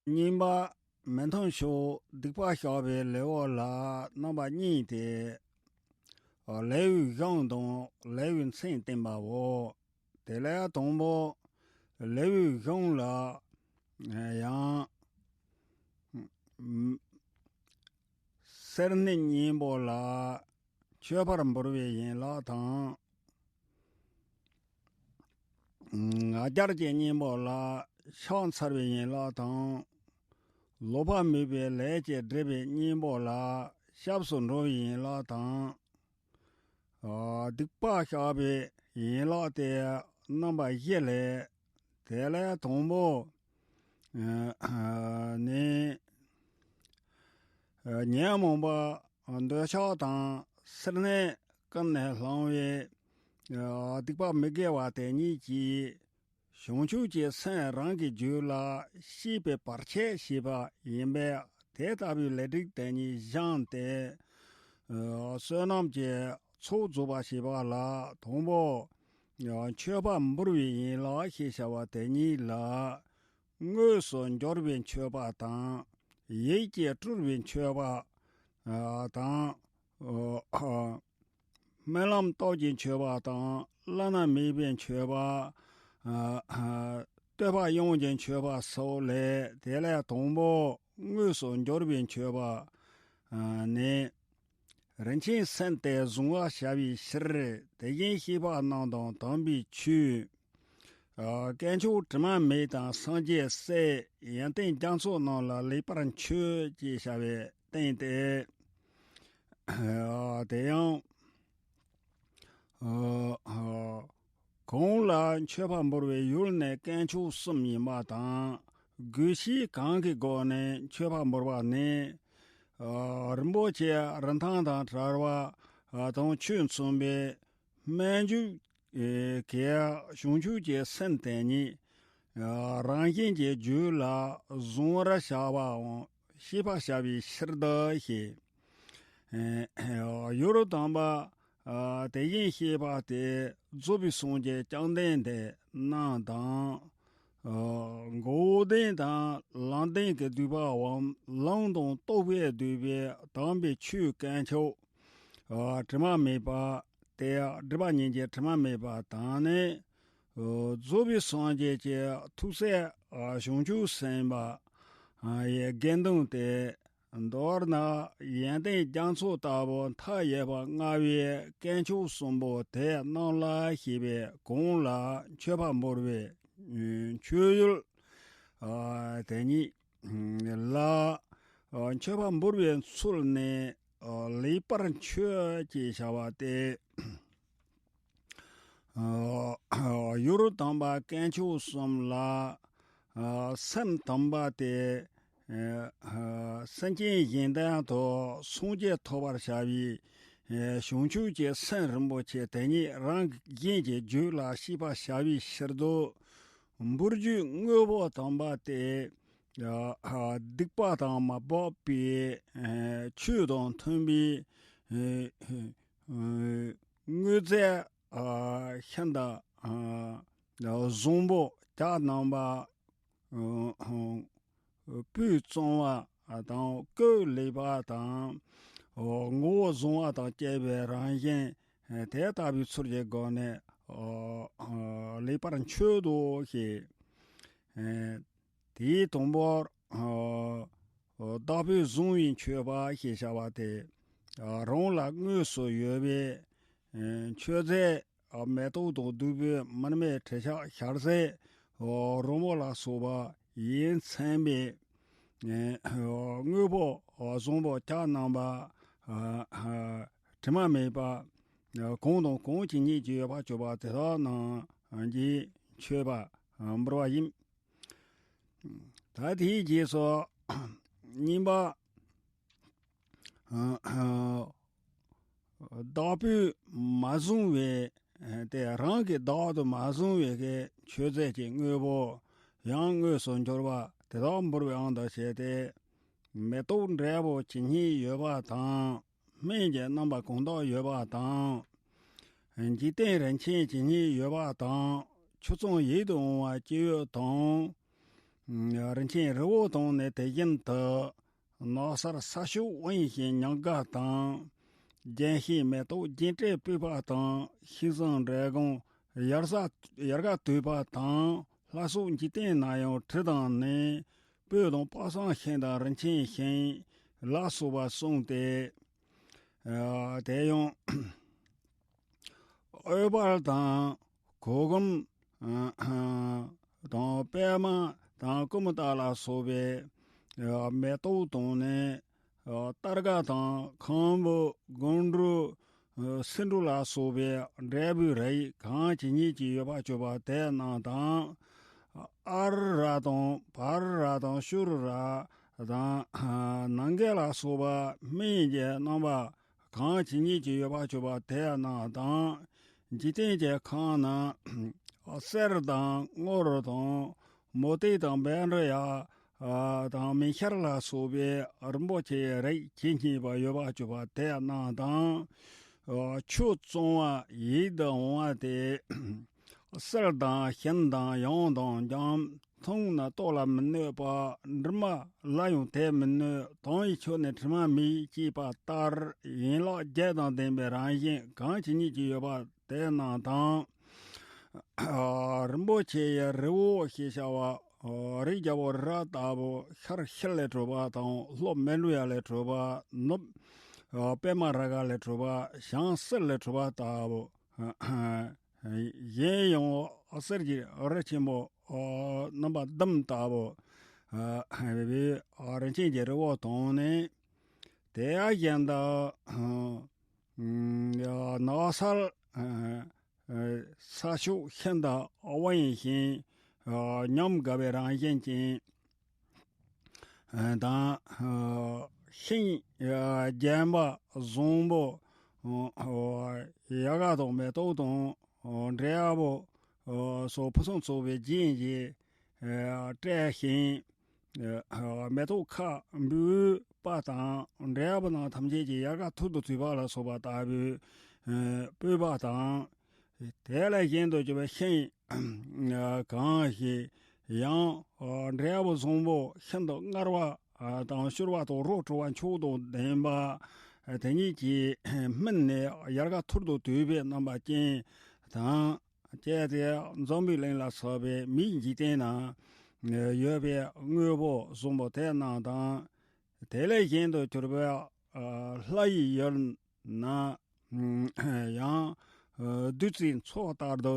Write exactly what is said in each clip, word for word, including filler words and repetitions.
གཉིས་པ། མི་མཐུན་ཕྱོགས་སྡིག་པ་བཤགས་པའི་ལེའུ་ལ་རྣམ་པ་གཉིས་ཏེ། ལེའུའི་གཞུང་དང་ལེའུའི་མཚན་བསྟན་པའོ། དེ་ལས་དང་པོ། ལེའུའི་གཞུང་ལ་ཡང་སེར་སྣའི་གཉེན་པོ་ལ་མཆོད་པར་འབུལ་བའི་ཡན་ལག་དང་། ང་རྒྱལ་གྱི་གཉེན་པོ་ལ་ཕྱག་འཚལ་བའི་ཡན་ལག་དང་། ལོག་པ་མེད་པའི་ལས་ཀྱི་སྒྲིབ་པའི་གཉེན་པོ་ལ་སྐྱབས་སུ་འགྲོ་བའི་ཡན་ལག་དང་། སྡིག་པ་བཤགས་པའི་ཡན་ལག་སྟེ་རྣམ་པ་བཞི་ལས། དེ་ལས་དང་པོ་ནི། ཉོན་མོངས་པ་འདོད་ཆགས་དང་སེར་སྣའི་ཀུན་ནས་བསླངས་པའི་སྡིག་པ་མི་དགེ་བ་དེ་ཉིད་ཀྱིས། བྱང་ཆུབ་ཀྱི་སེམས་རང་གི་རྒྱུད་ལ་སྐྱེས་པའི་བར་ཆད་བྱེད་པ་ཡིན་པས། དེ་ལྟ་བུའི་ལས་སྒྲིབ་དེ་ཉིད་སྦྱངས་ཏེ། བསོད་ནམས་ཀྱི་ཚོགས་རྫོགས་པར་བྱེད་པ་ལ་དང་པོ། མཆོད་པ་འབུལ་བའི་ཡན་ལག་ཞེས་བྱ་བ་དེ་ཉིད་ལ། དངོས་སུ་འབྱོར་བའི་མཆོད་པ་དང་། ཡིད་ཀྱིས་སྤྲུལ་བའི་མཆོད་པ་དང་། སྨོན་ལམ་སྟོབས་ཀྱི་མཆོད་པ་དང་། བླ་ན་མེད་པའི་མཆོད་པ། བསྟོད་པ་དབྱངས་ཀྱི་མཆོད་པ་སོགས་ལས། དེ་ལས་དང་པོ་དངོས་སུ་འབྱོར་བའི་མཆོད་པ་ནི། རིན་ཆེན་སེམས་དེ་གཟུང་བར་བྱ་བའི་ཕྱིར། དེ་བཞིན་གཤེགས་པ་རྣམས་དང་དམ་པའི་ཆོས། དཀོན་མཆོག་དྲི་མ་མེད་དང་སངས་རྒྱས་སྲས། ཡོན་ཏན་རྒྱ་མཚོ་རྣམས་ལ་ལེགས་པར་མཆོད་ཅེས་བྱ་བའི་སྟེང་སྟེ། དེ་ཡང་། གང་ལ་མཆོད་པ་འབུལ་བའི་ཡུལ་ནི་དཀོན་མཆོག་གསུམ་ཡིན་པ་དང་། དགོས་ཆེད་གང་གི་སྒོ་ནས་མཆོད་པ་འབུལ་བ་ནི། རིན་པོ་ཆེ་རིན་ཐང་དང་བྲལ་བ་དང་ཆོས་མཚུངས་པའི། སྨོན་འཇུག་གི་བྱང་ཆུབ་ཀྱི་སེམས་དེ་ཉིད་རང་གཞན་གྱི་རྒྱུད་ལ་གཟུང་བར་བྱ་བའམ་ཤེས་པར་བྱ་བའི་ཕྱིར་དུ་ཞེས། ཡུལ་དམ་པ་དེ་བཞིན་གཤེགས་པ་སྟེ་རྫོགས་པའི་སངས་རྒྱས་བཅོམ་ལྡན་འདས་རྣམས་དང་། འགོག་བདེན་དང་ལམ་བདེན་གྱི་སྡིག་པའམ་ལམ་དང་རྟོགས་པས་བསྡུས་པའི་དམ་པའི་ཆོས་དཀོན་མཆོག་དྲི་མ་མེད་པ། དེ་སྒྲིབ་པ་གཉིས་ཀྱི་དྲི་མ་མེད་པ་དང་ནི། རྫོགས་པའི་སངས་རྒྱས་ཀྱི་ཐུགས་སྲས་བྱང་ཆུབ་སེམས་དཔའ་ཡི་དགེ་འདུན་ཏེ། མདོར་ན་ཡོན་ཏན་རྒྱ་མཚོ་ལྟ་བུ་མཐའ་ཡས་པ་མངའ་བའི་དཀོན་མཆོག་གསུམ་པོ་དེ་རྣམས་ལ་ཞེས་པའི་གང་ལ་མཆོད་པ་འབུལ་བའི་མཆོད་ཡུལ་དེ་ཉིད་ལ། མཆོད་པ་འབུལ་བའི་ཚུལ་ནི། ལེགས་པར་མཆོད་ཅེས་བྱ་བ་སྟེ། ཡུལ་དམ་པ་དཀོན་མཆོག་གསུམ་ལ། སེམས་དམ་པ་སྟེ། སེམས་ཅན་གཞན་དོན་དུ་སངས་རྒྱས་ཐོབ་པར་བྱ་བའི། བྱང་ཆུབ་ཀྱི་སེམས་རིན་པོ་ཆེ་དེ་ཉིད་རང་གཞན་གྱི་རྒྱུད་ལ་སྐྱེས་པར་བྱ་བའི་ཕྱིར་དུ། འབུལ་རྒྱུའི་དངོས་པོ་དམ་པ་སྟེ། སྡིག་པ་དང་མ་འབག་པའི་ཆོས་དང་མཐུན་པའི་དངོས་རྫས་ཤིང་དང་བཟང་པོ་བྱ་རྣམ་པ། སྤོས་གཙང་བ་དང་བཀོད་ལེགས་པ་དང་། ངོ་བོ་བཟང་བ་དང་བཅས་པའི་རང་བཞིན་དེ་ལྟ་བུའི་ཚུལ་གྱི་སྒོ་ནས་ལེགས་པར་མཆོད་དོ་ཞེས། དེའི་དང་པོར། བདག་པོས་བཟུང་བའི་མཆོད་པ་ཞེས་བྱ་བ་སྟེ། རང་ལ་དངོས་སུ་ཡོད་པའི་མཆོད་རྫས་མེ་ཏོག་དང་བདུག་སྤོས་མར་མེ་དྲི་ཆབ་ཞལ་ཟས་རོལ་མོ་ལ་སོགས་པ་ཡིས་མཚན་པའི་དངོས་པོ་བཟང་པོ་བྱ་རྣམ་པ་དྲི་མ་མེད་པ་གང་དང་གང་ཇི་སྙེད་ཅིག་ཡོད་པར་གྱུར་པ་དེ་དག་རྣམས་ཀྱིས་མཆོད་པ་འབུལ་བ་ཡིན། ད་དེའི་རྗེས་སུ་གཉིས་པ། བདག་པོས་མ་བཟུང་བའི་དེ་རང་གིས་བདག་ཏུ་མ་བཟུང་བའི་གི་མཆོད་རྫས་ཀྱི་དངོས་པོ་ཡང་དངོས་སུ་འབྱོར་བ་དེ་དག་འབུལ་བའི་དབང་དུ་བྱས་ཏེ། མེ་ཏོག་འབྲས་བུ་ཇི་སྙེད་ཡོད་པ་དང་། སྨན་གྱི་རྣམ་པ་གང་དག་ཡོད་པ་དང་། འཇིག་རྟེན་རིན་ཆེན་ཇི་སྙེད་ཡོད་པ་དང་། ཆུ་གཙང་ཡིད་དུ་འོང་བ་སྐྱེ་བོ་དང་། རིན་ཆེན་རི་བོ་དང་ནི་དེ་བཞིན་དུ། ནགས་གསར་ས་ཕྱོགས་དབེན་ཞིང་ཉམས་དགའ་དང་། རྒྱན་ཤིང་མེ་ཏོག་རྒྱན་སྤྲས་སྤུད་པ་དང་། ཤིང་བཟང་འབྲས་སྤུངས་ཡལ་ག་ཡལ་ག་དུད་པ་དང་། ལྷ་སོགས་འཇིག་རྟེན་ན་ཡང་དྲི་དང་ནི། སྤོས་དང་དཔག་བསམ་ཤིང་དང་རིན་ཆེན་ཤིང་ལ་སོགས་པ་གསུངས་ཏེ། ཨ་དེ་ཡང་འོད་འབར་དང་གོ་གམ་དང་པད་མ་དང་ཀུ་མུ་ཏ་ལ་སོགས་པའི་མེ་ཏོག་དང་ནི། སྟར་ག་དང་ཁམ་བུ་སྒང་དྲུག་སེ་འབྲུ་ལ་སོགས་པའི་འབྲས་བུའི་རིགས་གང་ཇི་སྙེད་ཅིག་ཡོད་པ་བཅོས་པ་དེ་རྣམས་དང་། ཨ་རུ་ར་དང་བྷ་རུ་ར་དང་ཤུ་རུ་ར་དང་ནམ་མཁའ་ལ་སོགས་པ་སྨན་གྱི་རྣམ་པ་གང་ཇི་སྙེད་ཅིག་ཡོད་པ་བཅོས་པ་དེ་རྣམས་དང་། འཇིག་རྟེན་གྱི་ཁམས་ན་གསེར་དང་དངུལ་དང་མུ་ཏིག་དང་བཻ་ཌཱུརྱ་དང་མེ་ཤར་ལ་སོགས་པའི་རིན་པོ་ཆེའི་རིགས་ཇི་སྙེད་པ་ཡོད་པ་བཅོས་པ་དེ་རྣམས་དང་། ཆོས་གཙང་བ་ཡིད་དུ་འོང་བ་སྟེ། གསེར་དང་ཤིང་དང་ཡང་དང་འཇམ། མཐོང་ན་ལྟོ་ལ་མི་གནོད་པ། འབྲི་མ་ལ་ཡང་དེ་མི་གནོད། དོན་ཡི་ཆོས་ནི་དྲི་མ་མེད་ཅེས་པ་ལྟར་ཡན་ལག་བརྒྱད་དང་ལྡན་པའི་རང་བཞིན་གང་ཇི་སྙེད་ཅིག་ཡོད་པ་དེ་རྣམས་དང་། རིན་པོ་ཆེ་ཡི་རི་བོ་ཞེས་བྱ་བ། རིགས་བརྒྱ་པོ་རི་རབ་ལྟ་བུ། ཤར་ཤེལ་ལས་གྲུབ་པ་དང་། ལྷོ་མཻ་ཌཱུརྱ་ལས་གྲུབ་པ། ནུབ་པདྨ་རཱ་ག་ལས་གྲུབ་པ། བྱང་གསེར་ལས་གྲུབ་པ་ལྟ་བུ། གཞན་ཡང་གསེར་གྱི་རི་ཆེན་པོ་རྣམ་པ་བདུན་ལྟ་བུ། རིན་ཆེན་གྱི་རི་བོ་དང་ནི། དེ་བཞིན་དུ་ནགས་གསར་ས་ཕྱོགས་ཤིན་ཏུ་དབེན་ཞིང་ཉམས་དགའ་བའི་རང་བཞིན་ཅན་དང་། ཤིང་། རྒྱན་པ་བཟང་པོ། ཡལ་ག་དང་མེ་ཏོག་དང་། འབྲས་བུ་སོགས་ཕུན་སུམ་ཚོགས་པའི་རྒྱན་གྱིས་སྤྲས་ཤིང་། མེ་ཏོག་ཁ་འབུས་པ་དང་འབྲས་བུ་རྣམས་ཐམས་ཅད་ཀྱི་ཡལ་ག་ཐུར་དུ་དུད་པ་ལ་སོགས་པ་ལྟ་བུའི་སྤུད་པ་དང་། དེ་ལས་གཞན་དུ་གྱུར་པའི་ཤིང་གང་ཞིག་ཡང་། འབྲས་བུ་བཟང་པོ་ཤིན་ཏུ་མངར་བ་དང་། བསིལ་བ་དང་རོ་བྲོ་བ་མཆོག་དང་ལྡན་པ། དེ་ཉིད་ཀྱི་སྨིན་ནས་ཡལ་ག་ཐུར་དུ་དུད་པའི་རྣམ་པ་ཅན་དང་། བཅས་ཏེ་འཛམ་བུའི་གླིང་ལ་སོགས་པའི་མིའི་འཇིག་རྟེན་ན་ཡོད་པའི་དངོས་པོ་བཟང་པོ་དེ་རྣམས་དང་། དེ་ལས་གཞན་དུ་གྱུར་པའི་ལྷ་ཡི་ཡུལ་ན་ཡང་། བདུད་རྩིའི་མཚོ་ལྟར་དུ་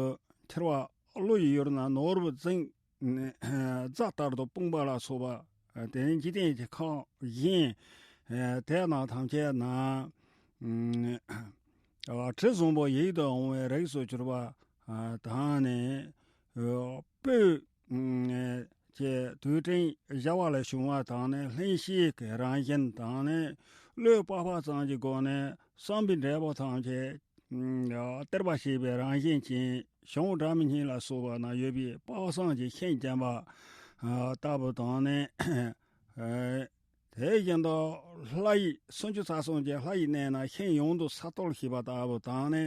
འཁྱིལ་བ། ཀླུ་ཡི་ཡུལ་ན་ནོར་བུ་རྫིང་རྫ་ལྟར་དུ་སྤུངས་པ་ལ་སོགས་པ། དེ་ནི་འཇིག་རྟེན་གྱི་ཁམས་གཞན་དེ་རྣམས་ཐམས་ཅད་ན། དྲི་བཟང་པོ་ཡིད་དུ་འོང་བའི་རིགས་སུ་གྱུར་པ་དང་ནི། སྤོས་ཀྱི་དུད་སྤྲིན་བྱ་བ་ལས་བྱུང་བ་དང་ནི། ལྷན་སྐྱེས་ཀྱི་རང་བཞིན་དང་ནི། བློས་དཔག་པ་ཙམ་གྱི་སྒོ་ནས་བསམ་པའི་འབྲས་བུ་ཐམས་ཅད་སྟེར་བར་བྱེད་པའི་རང་བཞིན་ཅན། བྱང་སྒྲ་མི་སྙན་ལ་སོགས་པ་ན་ཡོད་པའི་དཔག་བསམ་གྱི་ཤིང་ལྗང་པ་ལྟ་བུ་དང་ནི། དེ་བཞིན་དུ་ལྷ་ཡི་སུམ་ཅུ་རྩ་གསུམ་གྱི་ལྷ་ཡི་གནས་ན་ཤིང་ཡོངས་སུ་ས་གཏོར་བྱེད་པ་ལྟ་བུ་དང་ནི།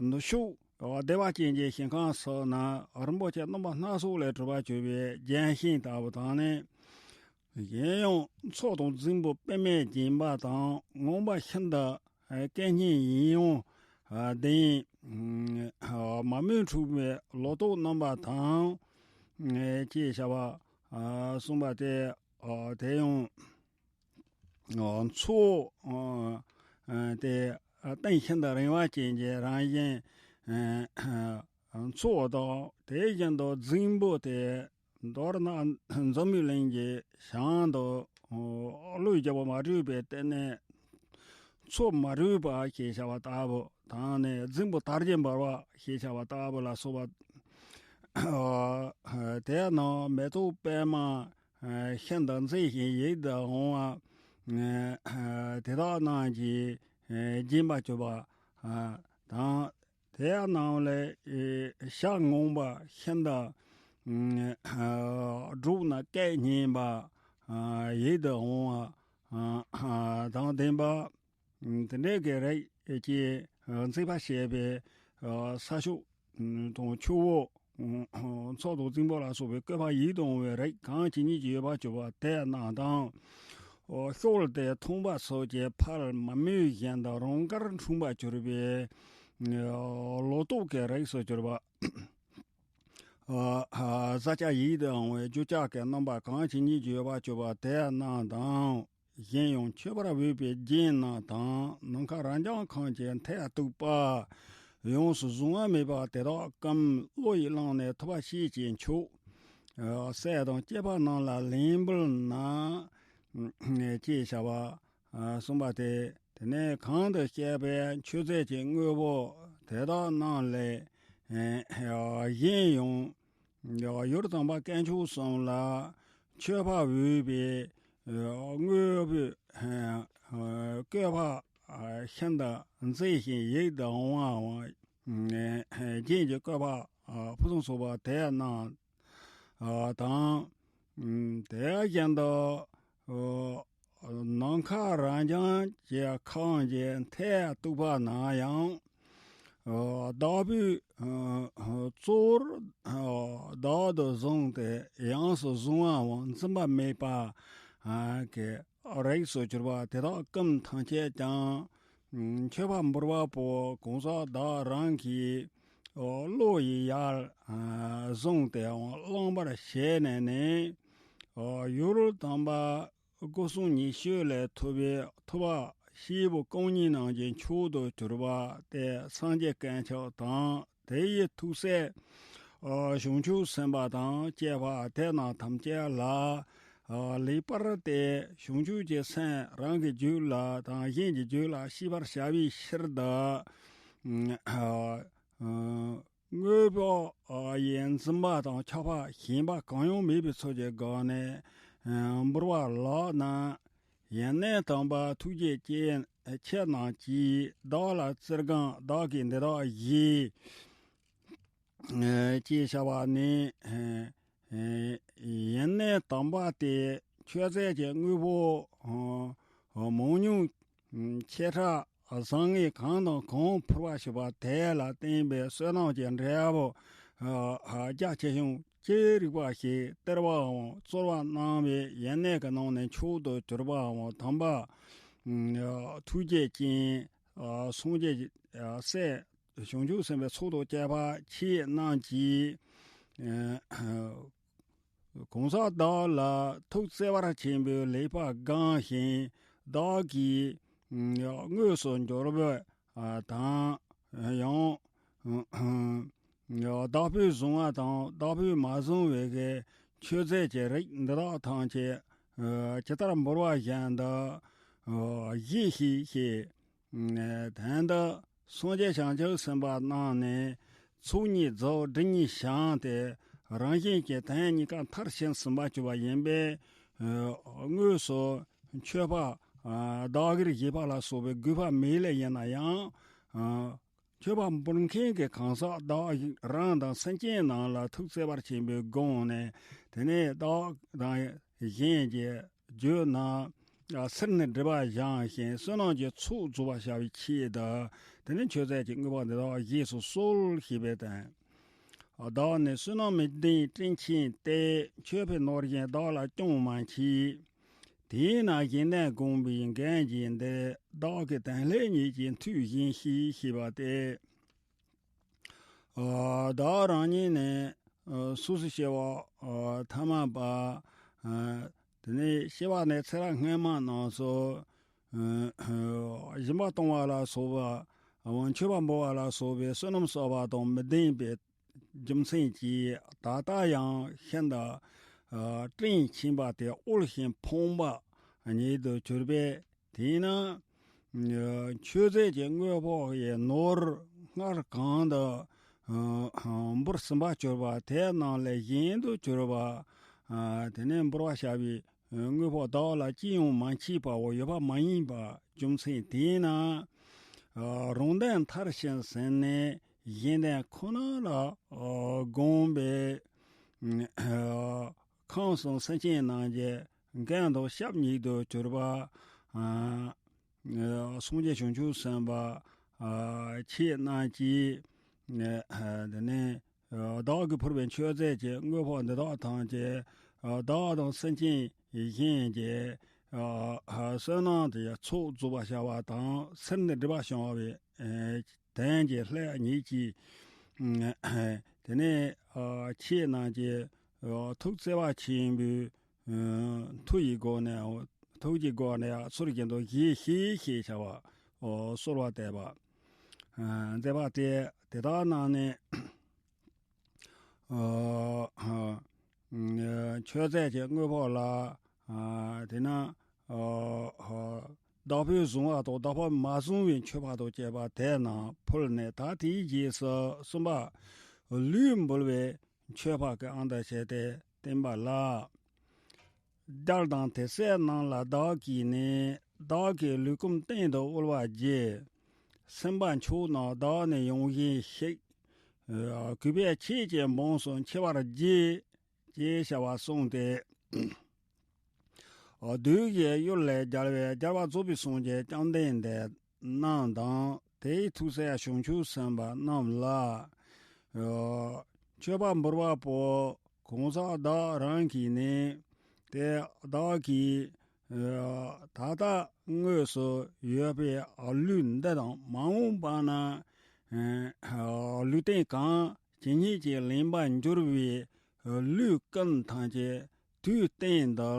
ནུབ་ཕྱོགས་བདེ་བ་ཅན་གྱི་ཞིང་ཁམས་སུ་ན་རིན་པོ་ཆེ་རྣམ་པ་སྣ་ཚོགས་ལས་གྲུབ་པ་གྱུར་པའི་རྒྱན་ཤིང་ལྟ་བུ་དང་ནི། གཞན་ཡང་མཚོ་དང་རྫིང་བུ་པདྨས་བརྒྱན་པ་དང་ངང་པ་ཤིན་ཏུ་སྐད་སྙན་ཡང་ལྡན། མ་རྨོས་འཁྲུགས་པའི་ལོ་ཏོག་རྣམ་པ་དང་། ཅེས་བྱ་བ་གསུངས་པ་སྟེ། དེ་ཡང་། མཚོ། དེ་གཏིང་ཤིན་ཏུ་རིང་བ་ཅན་གྱི་རང་བཞིན། མཚོ་དང་དེ་བཞིན་དུ་རྫིང་བུ་སྟེ། མདོར་ན་འཛམ་བུའི་གླིང་གི་བྱང་དུ་ཀླུ་རྒྱལ་པོ་མ་དྲོས་པའི་སྟེང་ནས། མཚོ་མ་རུངས་པ་ཞེས་བྱ་བ་ལྟ་བུ་དང་ནི། རྫིང་བུ་དར་གྱི་འབར་བ་ཞེས་བྱ་བ་ལྟ་བུ་ལ་སོགས་པ། དེ་རྣམས་མེ་ཏོག་པདྨ་ཤིན་ཏུ་མཛེས་ཤིང་ཡིད་དུ་འོང་བ་དེ་དག་རྣམས་ཀྱིས་བརྒྱན་པར་གྱུར་པ་དང་། དེ་རྣམས་ལས་ཞལ་ངང་པ་ཤིན་ཏུ་བསྒྲུབས་ན་སྐད་སྙན་པ་ཡིད་དུ་འོང་བ་དང་ལྡན་པ། དེ་འདྲའི་གི་རིགས་ཀྱིས་མཛེས་པར་བྱས་པའི་ས་ཕྱོགས་དང་ཆུ་བོ་ ཚོགས་དང་རྫིང་བུ་ལ་སོགས་པའི་བཀོད་པ་ཡིད་དུ་འོང་བའི་རིགས་གང་ཇི་སྙེད་ཅིག་ཡོད་པར་གྱུར་པ་དེ་རྣམས་དང་། ཨོ། ཤོག་དེ་འཐུང་བ་སོགས་ཀྱི་ཕར་མ་སྨོས་བཞིན་དུ་རང་དགར་འཁྲུངས་པར་གྱུར་པའི་ལོ་ཏོག་གི་རིགས་སུ་གྱུར་པ། ཨ། བཟའ་བཅའ་ཡིད་དུ་འོང་བའི་རྒྱུ་ཆ་གི་རྣམ་པ་གང་ཇི་སྙེད་ཅིག་ཡོད་པར་གྱུར་པ་དེ་རྣམས་དང་། གཞན་ཡང་མཆོད་པར་འོས་པའི་རྒྱན་རྣམས་དང་ནམ་མཁའ་རབ་འབྱམས་ཁམས་ཀྱི་མཐས་གཏུགས་པ། ཡོངས་སུ་བཟུང་བ་མེད་པ་དེ་དག་གམ་བློ་ཡིས་བླངས་ནས་ཐུབ་པ་ཤེས་ཀྱི་མཆོག་ཨ། སྲས་དང་བཅས་པ་རྣམས་ལ་ལན་འབུལ་ན། ཅེས་བྱ་བ། ཨ། གསུངས་པ་སྟེ། དེ་ནས་གང་དུ་བཤད་པའི་མཆོད་རྫས་ཀྱི་དངོས་པོ་དེ་དག་རྣམས་ལས། ཨ། གཞན་ཡང་། ཡུལ་དམ་པ་དཀོན་མཆོག་གསུམ་ལ་མཆོད་པར་འོས་པའི་དངོས་པོའི་བཀོད་པ་ཤིན་ཏུ་མཛེས་ཤིང་ཡིད་དུ་འོང་བའམ། རྒྱན་གྱི་བཀོད་པ་ཕུན་སུམ་ཚོགས་པ་དེ་རྣམས་དང་། དེ་བཞིན་དུ། ནམ་མཁའ་རབ་འབྱམས་ཀྱི་ཁམས་ཀྱི་མཐས་གཏུགས་པ་ན་ཡང་། བདག་པོས་གཙོ་བོར་བདག་ཏུ་བཟུང་སྟེ་ཡོངས་སུ་བཟུང་བའམ་འཛིན་པ་མེད་པ་གི་རིགས་སུ་གྱུར་པ་དེ་དག་ཀུན་ཐམས་ཅད་ཀྱང་མཆོད་པ་འབུལ་བ་པོ་གང་ཟག་བདག་རང་གི་བློ་ཡིས་ཡར་བཟུང་སྟེ་བླང་བར་བྱས་ནས་ནི། ཡུལ་དམ་པ་སྒོ་གསུམ་ཉེ་ཤོས་ལས་ཐོབ་པའི་ཐུབ་པ་སྐྱེས་བུ་གང་ཉིད་རྣམས་ཀྱི་མཆོག་ཏུ་གྱུར་པ་སྟེ་སངས་རྒྱས་དཀོན་མཆོག་དང་དེ་ཡི་ཐུགས་སྲས། ཨ། བྱང་ཆུབ་སེམས་དཔའ་དང་བཅས་པ་དེ་རྣམས་ཐམས་ཅད་ལ། ཨ། ལེགས་པར་ཏེ་བྱང་ཆུབ་ཀྱི་སེམས་རང་གི་རྒྱུད་ལ་དང་གཞན་གྱི་རྒྱུད་ལ་སྐྱེ་བར་བྱ་བའི་ཕྱིར་དུ། ཨ། དངོས་པོ་ཡི་འཛིན་པ་དང་ཆགས་པ་ཞེན་པ་གང་ཡང་མེད་པའི་ཚུལ་གྱི་སྒོ་ནས་འབུལ་བ་ལགས་ན། ཡེ་ནས་དམ་པ་ཐུགས་རྗེ་ཅན་ཁྱེད་རྣམས་ཀྱིས་བདག་ལ་བརྩེར་གང་བདག་གིས་འདི་དག་བཞེས། ཅེས་བྱ་བ་ནི། ཡེ་ནས་དམ་པ་སྟེ་མཆོད་རྫས་ཀྱི་དངོས་པོ་མང་ཉུང་ཆེ་ཕྲ་བཟང་ངན་གང་དང་གང་ཕུལ་བར་བྱེད་པ་དེ་ལ་བརྟེན་པའི་བསོད་ནམས་ཀྱི་འབྲས་བུ་རྒྱ་ཆེ་ཆུང་ཅི་རིགས་པ་ཞིག་སྟེར་བའམ་སྩོལ་བ་གནང་བའི་ཡེ་ནས་ཀྱི་ནང་ནས་མཆོག་ཏུ་གྱུར་པའམ་དམ་པ་ཐུགས་རྗེ་ཅན་སངས་རྒྱས་སྲས། བྱང་ཆུབ་སེམས་དཔའི་ཚོགས་དང་བཅས་པ་ཁྱེད་རྣམས་ཀྱིས། གང་ཟག་བདག་ལ་ཐུགས་བརྩེ་བར་ཆེན་པོས་ལེགས་པར་བསྒང་ཞིང་བདག་གིས་དངོས་སུ་འབྱོར་བ་དང་ཡང་། བདག་པོས་བཟུང་བ་དང་བདག་པོས་མ་བཟུང་བའི་གི་མཆོད་རྫས་ཀྱི་རིགས་འདི་དག་ཐམས་ཅད་ཇི་ལྟར་འབུལ་བ་བཞིན་དུ་བཞེས་ཤིག་ཞེས། དོན་དུ་སངས་རྒྱས་བྱང་ཆུབ་སེམས་དཔའ་རྣམས་ནི་ཚོགས་གཉིས་རྫོགས་སྒྲིབ་གཉིས་བྱང་སྟེ་རང་བཞིན་གྱིས་དོན་གཉིས་ཀ་མཐར་ཕྱིན་ཟིན་པར་གྱུར་པ་ཡིན་པས། དངོས་སུ་མཆོད་པ་བདག་གིར་བཞེས་པ་ལ་སོགས་པའི་དགོས་པ་མེད་ལེ་ཡིན་ན་ཡང་། མཆོད་པ་འབུལ་མཁན་གྱི་གང་ཟག་བདག་རང་དང་སེམས་ཅན་རྣམས་ལ་ཐུགས་བརྩེ་བར་ཆེན་པོས་དགོངས་ནས། དེ་ནས་བདག་དང་གཞན་གྱི་རྒྱུད་ན་སེར་སྣའི་སྒྲིབ་པ་སྦྱངས་ཤིང་བསོད་ནམས་ཀྱི་ཚོགས་རྫོགས་པར་བྱ་བའི་ཆེད་དུ། དེ་ནས་མཆོད་རྫས་ཀྱི་དངོས་པོ་འདི་དག་བཞེས་སུ་གསོལ་ཞེས་པའི་དོན། བདག་ནི་བསོད་ནམས་མི་ལྡན་བཀྲེན་ཆེན་ཏེ། མཆོད་པའི་ནོར་གཞན་བདག་ལ་ཅང་མ་མཆིས། དེས་ན་གཞན་དོན་བསྒོམས་པའི་འགན་གྱིས་འདི། བདག་གི་དོན་སླད་ཉིད་ཀྱིས་མཐུས་བཞེས་ཤིག་ཞེས་པ་སྟེ། ཨ། བདག་རང་ཉིད་ནི། ཨ། སོ་སོའི་སྐྱེ་བ། ཨ། ཐ་མལ་པ། ཨ། དེ་ནས་སྐྱེ་བ་ནས་ཚེ་རབས་སྔོན་མ་རྣམས་སུ། ཨ། སྦྱིན་པ་གཏོང་བ་ལ་སོགས་པ། མཆོད་པ་འབུལ་བ་ལ་སོགས་པའི་བསོད་ནམས་བསགས་པ་དང་མི་ལྡན་པའི་རྒྱུ་མཚན་གྱིས་ད་ལྟ་ཡང་ཤིན་ཏུ། ཨ། བཀྲེན་ཆེན་པ་སྟེ་དབུལ་ཞིང་ཕོངས་པ་ཉིད་དུ་གྱུར་པས། དེས་ན། མཆོད་རྫས་ཀྱི་དངོས་པོ་ཡི་ནོར་སྔར་གང་དུ་འབོར་ཟིན་པར་གྱུར་པ་དེ་རྣམས་ལས་གཞན་དུ་གྱུར་པ། དེ་ནས་འབུལ་བར་བྱ་བའི་དངོས་པོ་བདག་ལ་ཅི་ཡང་མ་མཆིས་པའོ། ཡོད་པ་མ་ཡིན་པ་རྒྱུ་མཚན་དེས་ན། རང་དོན་མཐར་ཕྱིན་ཟིན་ནས་གཞན་དོན་ཁོ་ན་ལ་དགོངས་པའི། ཁམས་གསུམ་སེམས་ཅན་རྣམས་ཀྱི་འགན་དང་ཞབས་ཉིད་དུ་གྱུར་པ། ཨ། སངས་རྒྱས་བྱང་ཆུབ་སེམས་དཔའ། ཨ། ཁྱེད་རྣམས་ཀྱིས། ཨ། དེ་ནས་ བདག་གིས་ཕུལ་བའི་མཆོད་རྫས་ཀྱི་དངོས་པོ་འདི་དག་ཐམས་ཅད་བདག་དང་སེམས་ཅན་གཞན་གྱི་བསོད་ནམས་དེ་ཚོགས་རྫོགས་པར་བྱ་བ་དང་། ཚུལ་འདི་སྒྲུབ་པར་བྱ་བའི་དོན་གྱི་ལྷ་ཉིད་ཀྱིས། དེ་ནས་ཁྱེད་རྣམས་ཀྱི་ཐུགས་བརྩེ་བ་ཆེན་པོས། ཐུགས་ཀྱི་སྒོ་ནས་ཐུགས་ཀྱི་སྒོ་ནས་ཚུལ་བཞིན་དུ་བགྱིད་ཤིག་ཞེས་བྱ་བ་གསོལ་བ་འདེབས་པ། མཛད་པ་སྟེ་དེ་དག་རྣམས་ནི། མཆོད་རྫས་ཀྱི་དངོས་པོ་ལ། དེས་ན་བདག་པོས་བཟུང་བ་དང་བདག་པོས་མ་བཟུང་བའི་མཆོད་པ་དང་བཅས་པ་དེ་རྣམས་ཕུལ་ནས། ད་དེའི་རྗེས་སུ་གསུམ་པ། ལུས་འབུལ་བའི་མཆོད་པ་གི་དབང་དུ་བྱས་ཏེ་བསྟན་པ་ལ། རྒྱལ་དང་དེ་སྲས་རྣམས་ལ་བདག་གིས་ནི། བདག་གི་ལུས་ཁམས་སྟེང་དུ་དབུལ་བར་བགྱི། སེམས་པ་མཆོག་རྣམས་བདག་ནི་ཡོངས་བཞེས་ཤིག། གུས་པས་ཁྱེད་ཀྱི་འབངས་སུ་མཆི་བར་བགྱི། ཅེས་བྱ་བ་གསུངས་ཏེ། བདུད་ཀྱི་གཡུལ་ལས་རྒྱལ་བའི་རྒྱལ་བ་རྫོགས་པའི་སངས་རྒྱས་བཅོམ་ལྡན་འདས་རྣམས་དང་། དེའི་ཐུགས་སྲས་བྱང་ཆུབ་སེམས་དཔའ་རྣམས་ལ། མཆོད་པ་འབུལ་བ་པོ་གང་ཟག་བདག་རང་གིས་ནི། དེ་བདག་གིས་ད་ལྟ་དངོས་སུ་ཡོད་པའི་ལུས་འདི་དང་། མ་འོངས་པ་ན་ལུས་རྟེན་གང་ཇི་སྙེད་ཅིག་ལེན་པར་འགྱུར་བའི་ལུས་ཀུན་ཐམས་ཅད་དུས་གཏན་དུ་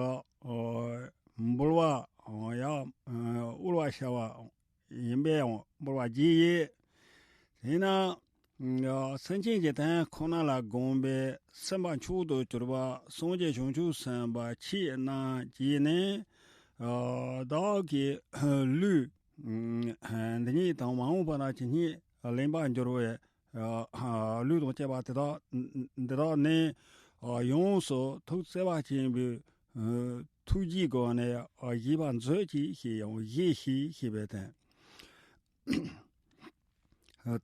འབུལ་བ་ཡང་དབུལ་བར་བྱ་བ་ཡིན་པས་འབུལ་བར་བགྱི་ཡི། དེས་ན་སེམས་ཅན་གྱི་དོན་ཁོ་ན་ལ་དགོངས་པའི་སེམས་པ་མཆོག་ཏུ་གྱུར་པ་སངས་རྒྱས་བྱང་ཆུབ་སེམས་དཔའ་ཁྱེད་རྣམས་ཀྱིས་ནི། བདག་གི་ལུས་འདི་ཉིད་དང་། མ་འོངས་པ་ན་ཇི་སྙེད་ལེན་པར་འགྱུར་བའི་ལུས་དང་བཅས་པ་དེ་དག་འདི་དག་ནི། ཡོངས་སུ་ཐུགས་བརྩེ་བ་ཆེན་པོས་ཐུགས་རྗེའི་སྒོ་ནས་བགྱིས་པར་མཛོད་ཅིག་ཞེས་ཡང་བགྱི་ཞིག་ཞེས་པའི་དོན།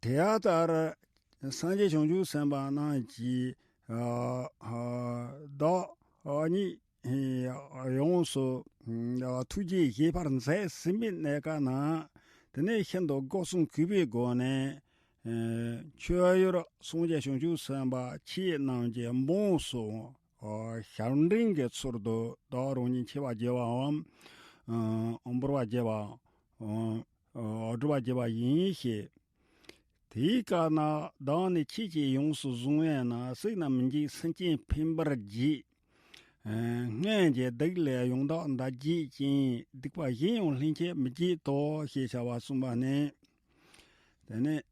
དེ་ལྟར་སངས་རྒྱས་བྱང་ཆུབ་སེམས་དཔའ་རྣམས་ཀྱིས་བདག་ཉིད་ཡོངས་སུ་ཐུགས་རྗེས་བཞེས་པར་མཛད་ཟིན་པའི་གནས་སྐབས་ན། དེ་ནས་ཤིན་ཏུ་སྒོ་གསུམ་གུས་པའི་སྒོ་ནས། མཆོད་ཡུལ་སངས་རྒྱས་བྱང་ཆུབ་སེམས་དཔའ་ཁྱེད་རྣམས་ཀྱི་འབངས་སུ་ཞབས་འབྲིང་གི་ཚུལ་དུ་བདག་རང་ཉིད་མཆི་བར་བགྱི་བའམ། འབུལ་བར་བགྱི་བ། སྒྲུབ་པར་བགྱི་བ་ཡིན་ཞེས། དེའི་སྐབས་ན་བདག་ནི་ཁྱེད་ཀྱིས་ཡོངས་སུ་བཟུང་བས་ན། སྲིད་ན་མི་འཇིགས་སེམས་ཅན་ཕན་པར་བགྱིད། སྔོན་གྱི་སྡིག་ལས་ཡང་དག་འདའ་བགྱིད་ཅིང་། སྡིག་པ་གཞན་ཡང་ལྷན་སྐྱེས་མི་བགྱིད་དོ་ཞེས་བྱ་བ་གསུངས་པ་ནི། དེ་ནས་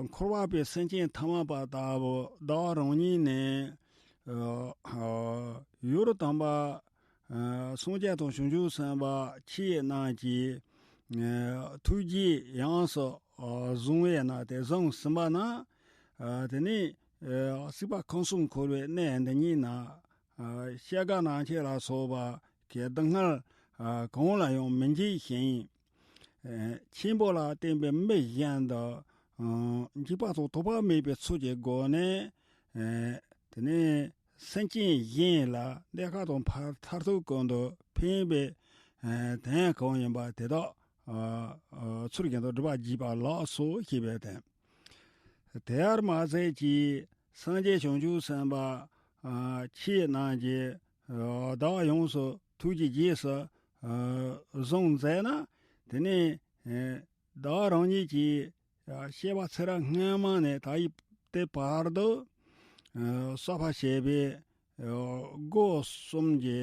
འཁོར་བ་པའི་སེམས་ཅན་ཐ་མལ་པ་ལྟ་བུ་བདག་རང་ཉིད་ནི། ཡུལ་དམ་པ་སངས་རྒྱས་དང་བྱང་ཆུབ་སེམས་དཔའ་ཁྱེད་རྣམས་ཀྱིས་ཐུགས་རྗེས་ཡོངས་སུ་བཟུང་བས་ན། དེ་བཟུང་ཟིན་པ་ན། དེ་ནས་སྲིད་པ་ཁམས་གསུམ་འཁོར་བའི་གནས་འདི་ཉིད་ན། སྐྱེ་རྒ་ན་འཆི་ལ་སོགས་པ་གི་སྡུག་བསྔལ་གང་ལ་ཡང་མི་འཇིགས་ཤིང་། ཆེན་པོ་ལ་བརྟེན་པའི་མི་གཞན་དུ་འཇིགས་པ་དང་ཐོགས་པ་མེད་པའི་ཚུལ་གྱི་སྒོ་ནས། དེ་ནས་སེམས་ཅན་གཞན་ལ་གནས་སྐབས་དང་མཐར་ཐུག་ཀུན་ཏུ་ཕན་པའི་དོན་གང་ཡིན་པ་དེ་དག་ཚུལ་བཞིན་དུ་སྒྲུབ་པར་བགྱིས་པ་ལགས་སོ་ཞེས་པའི་དོན། དེ་ཡང་མ་ཟད་ཀྱི་སངས་རྒྱས་བྱང་ཆུབ་སེམས་དཔའ་ཁྱེད་རྣམས་ཀྱིས་བདག་ཡོངས་སུ་ཐུགས་ཀྱི་རྗེས་སུ་བཟུང་མཛད་ན། དེ་ནས་བདག་རང་ཉིད་ཀྱིས་སྐྱེ་བ་ཚེ་རབས་སྔ་མ་ནས་ད་ཡི་དེ་བར་དུ་བསགས་པ་བྱས་པའི་སྒོ་གསུམ་གྱི་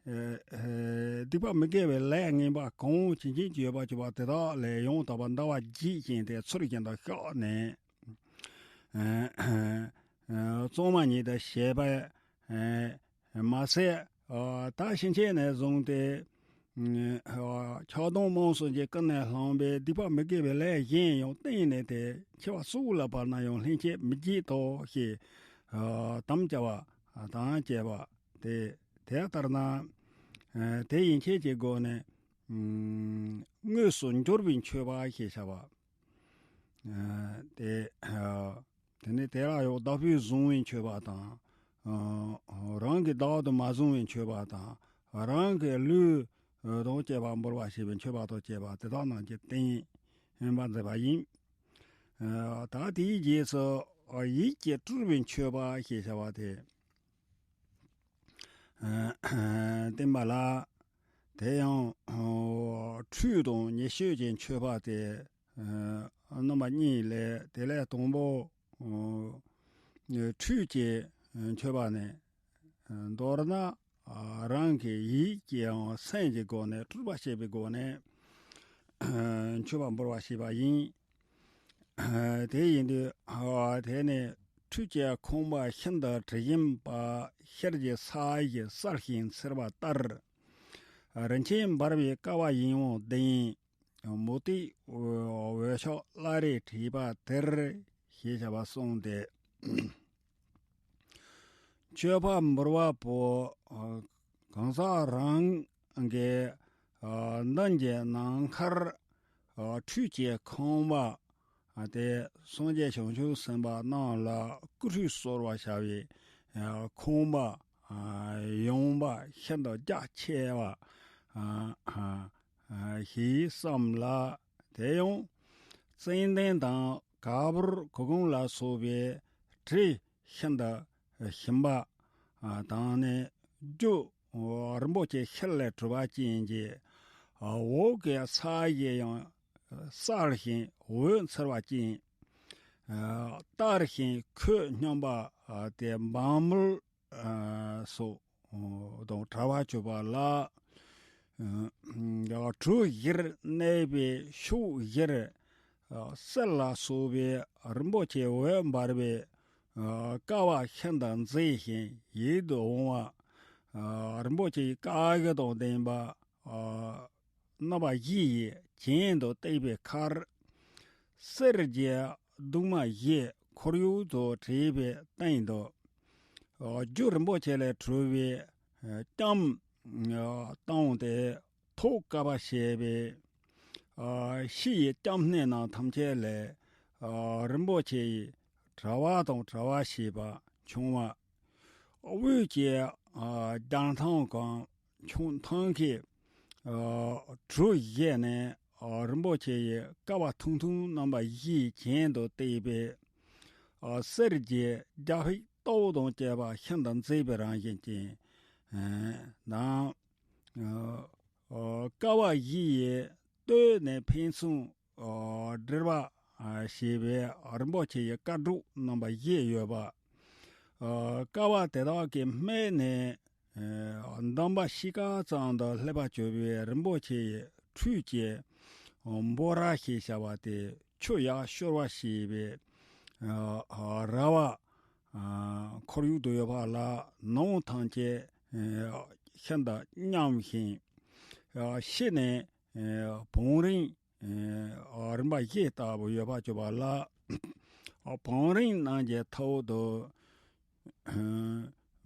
སྡིག་པ་མི་དགེ་བའི་ལས་ངན་པ་གང་ཇི་སྙེད་ཅིག་ཡོད་པ་ཅིག་པ་དེ་དག་ལས་ཡང་དག་པར་འདའ་བར་བགྱིད་ཅིང་། དེ་ཚུལ་བཞིན་དུ་བཤགས་ནས། གཙང་མ་ཉིད་དུ་བྱེད་པ་མ་ཟད། ད་ཕྱིན་ཆད་ནས་བཟུང་སྟེ། ཆགས་སྡང་རྨོངས་གསུམ་གྱི་ཀུན་ནས་བསླངས་པའི་སྡིག་པ་མི་དགེ་བའི་ལས་གཞན་ཡང་བསྟན་ནས་དེ་འཆི་བ་སྲོག་ལ་བབས་ན་ཡང་ལྷན་སྐྱེས་མི་བགྱིད་དོ་ཞེས་དམ་བཅའ་བ་དང་བཅས་པ་དེ། དེ་ལྟར་ན་དེ་ཡན་ཆད་ཀྱི་སྒོ་ནས་དངོས་སུ་འབྱོར་བའི་མཆོད་པ་ཞེས་བྱ་བ་དེ། དེ་ནས་དེ་ལ་ཡང་བདག་པོས་བཟུང་བའི་མཆོད་པ་དང་། རང་གིས་བདག་ཏུ་མ་བཟུང་བའི་མཆོད་པ་དང་། རང་གི་ལུས་དང་བཅས་པ་འབུལ་བར་བྱེད་པའི་མཆོད་པ་དང་བཅས་པ་དེ་དག་རྣམས་ཀྱི་སྟེང་བསྟན་པ་མཛད་པ་ཡིན། ད་དེའི་རྗེས་སུ་ ཡིད་ཀྱིས་སྤྲུལ་པའི་མཆོད་པ་ཞེས་བྱ་བ་དེ་བསྟན་པ་ལ། དེ་ཡང་ཁྲུས་དང་ཉེར་སྤྱོད་ཀྱི་མཆོད་པ་དེ་རྣམ་པ་གཉིས་ལས། དེ་ལས་དང་པོ་ཁྲུས་ཀྱི་མཆོད་པ་ནི། མདོར་ན། རང་གི་ཡིད་ཀྱི་ཡང་སེམས་ཀྱི་སྒོ་ནས་སྤྲུལ་པ་བྱེད་པའི་སྒོ་ནས་མཆོད་པ་འབུལ་བ་ཞེས་པ་ཡིན། དེ་ཡིན་དུས། དེ་ནི་ཁྲུས་ཀྱི་ཁང་པ་ཤིན་ཏུ་དྲི་ཞིམ་པ། ཤར་གྱི་ས་གཞི་གསལ་ཞིང་འཚེར་བ་ལྟར། རིན་ཆེན་འབར་བའི་ཀ་བ་ཡིད་འོང་ལྡན། མུ་ཏིག་འོད་ཤོག་བླ་རེ་བྲིས་པ་དེར་ཞེས་བྱ་བ་གསུངས་ཏེ། མཆོད་པ་འབུལ་བ་པོ་གང་ཟག་རང་གི་མདུན་གྱི་ནམ་མཁར་ཁྲུས་ཀྱི་ཁང་པ་དེ་སངས་རྒྱས་བྱང་ཆུབ་སེམས་དཔའ་རྣམས་ལ་སྐུ་ཁྲུས་གསོལ་བར་བྱ་བའི་ཁང་པ་ཡངས་པ་ཤིན་ཏུ་རྒྱ་ཆེ་བ་ཞིག་བསམ་ལ། དེ་ཡང་ཙན་དན་དང་ག་བུར་གུར་གུམ་ལ་སོགས་པའི་དྲི་ཤིན་ཏུ་ཞིམ་པ་དང་ནི། རྒྱུ་རིན་པོ་ཆེ་ཤེལ་ལས་གྲུབ་པ་ཅན་གྱི་འོག་གི་ས་གཞི་ཡང་གསལ་ཞིང་འོད་འཚེར་བ་ཅན། དར་ཞིང་ཁོད་སྙོམས་པ་དེ་འབངས་མུལ་སོགས་དང་བྲལ་བར་གྱུར་པ་ལ། གྲུ་བཞིར་གནས་པའི་ཕྱོགས་བཞིར་གསེར་ལ་སོགས་པའི་རིན་པོ་ཆེ་འོད་འབར་བའི་ཀ་བ་ཤིན་ཏུ་མཛེས་ཤིང་ཡིད་དུ་འོང་བ། རིན་པོ་ཆེའི་དཀར་གཞི་དང་ལྡན་པ། རྣམ་པ་བཞི་ཡིས་གྱེན་དུ་བཏེགས་པའི་ཁར། གསེར་གྱི་གདུང་མ་བཞི་ཁོར་ཡུག་ཏུ་བྲིས་པའི་སྟེང་དུ། རྒྱུ་རིན་པོ་ཆེ་ལས་གྲུབ་པའི་ལྕམ་དང་དེ་ཐོག་དཀར་པ་བྱས་པའི་ཕྱི་ཡི་སྐྱབས་གནས་རྣམས་ཐམས་ཅད་ལས་རིན་པོ་ཆེ་ཡི་དྲ་བ་དང་དྲ་བ་ཞེས་པ་བྱུང་བ། དབུས་ཀྱི་རྒྱང་ཐང་གང་ཁྱུང་ཐང་གི་གྲུ་བཞི་ནས་རིན་པོ་ཆེ་ཡི་ཀ་བ་ཐུང་ཐུང་རྣམ་པ་བཞིའི་གྱེན་དུ་བཏེགས་པའི་གསེར་གྱི་རྒྱ་ཕིག་ཏོག་དང་བཅས་པ་ཤིན་ཏུ་མཛེས་པའི་རང་བཞིན་ཅན་དང་། ཀ་བ་བཞི་ཡི་སྟོད་ནས་ཕན་ཚུན་འབྲེལ་བ་ཞེས་པའི་རིན་པོ་ཆེ་ཡི་ཀ་སྒྲོག་རྣམ་པ་བཞི་ཡོད་པ། ཀ་བ་དེ་དག་གི་སྨད་ནས་འདམ་བ་ཤིང་ཀ་ཙམ་དུ་སླེབས་པ་གྱུར་པའི་རིན་པོ་ཆེ་ཡི་ཁྲུས་ཀྱི་འབོ་ར་ཞེས་བྱ་བ་དེ་ཆུ་ཡར་ཤོར་བ་ཞེས་པའི་ར་བ་ཁོར་ཡུག་ཏུ་ཡོད་པ་ལ། ནང་ཐམས་ཅད་ཤིན་ཏུ་མཉམ་ཞིང་། ཕྱི་ནས་བང་རིམ་རིམ་པ་བཞི་ལྟ་བུ་ཡོད་པར་གྱུར་པ་ལ། བང་རིམ་རྣམས་ཀྱི་ཐོག་ཏུ་